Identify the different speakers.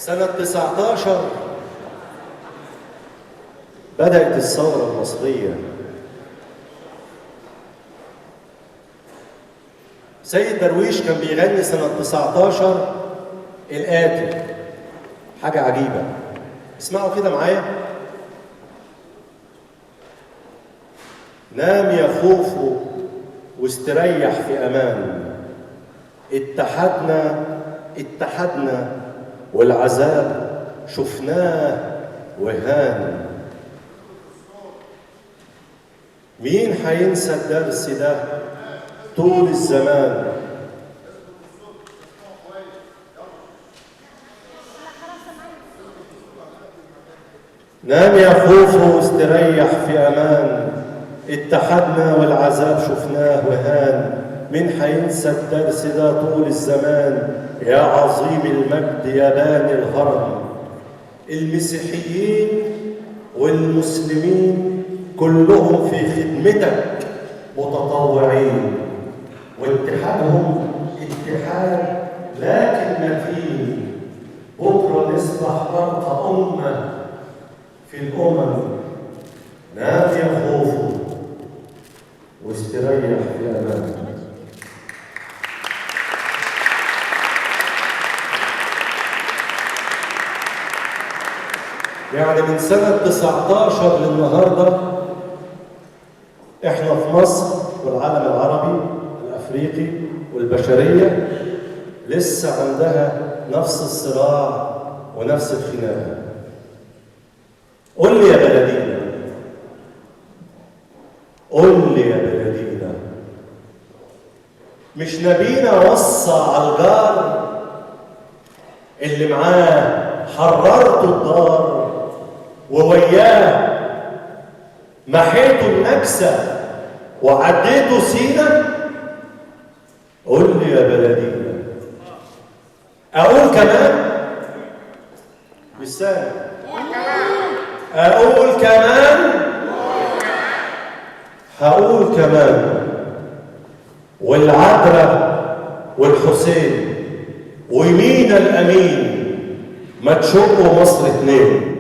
Speaker 1: سنة 19 بدأت الثورة المصرية. سيد درويش كان بيغني سنة 19 الآتي، حاجة عجيبة، اسمعوا كده معايا. نام يا خوفو واستريح في أمان، اتحدنا اتحدنا والعذاب شفناه وهان. مين هينسى الدرس ده طول الزمان؟ نام يا خوفو واستريح في أمان، اتحدنا والعذاب شفناه وهان. مين هينسى الدرس ده طول الزمان؟ يا عظيم المجد يا باني الهرم. المسيحيين والمسلمين كلهم في خدمتك متطوعين، واتحادهم اتحاد لكن متين. بكرة نصبح أرقى أمة في الأمم. نام يا خوفو واستريح في أمان. يعني من سنة 19 للنهاردة احنا في مصر والعالم العربي الأفريقي والبشرية لسه عندها نفس الصراع ونفس الخناقة. قل لي يا بلدينا، قل لي يا بلدينا، مش نبينا وصى على الجار اللي معاه حررته الدار ووياه محيته النكسة وعديته سينا؟ قل لي يا بلدينا. أقول كمان؟ مش سامع. أقول كمان؟ هقول كمان. والعذراء والحسين ويمين الأمين، ما تشقوا مصر اتنين.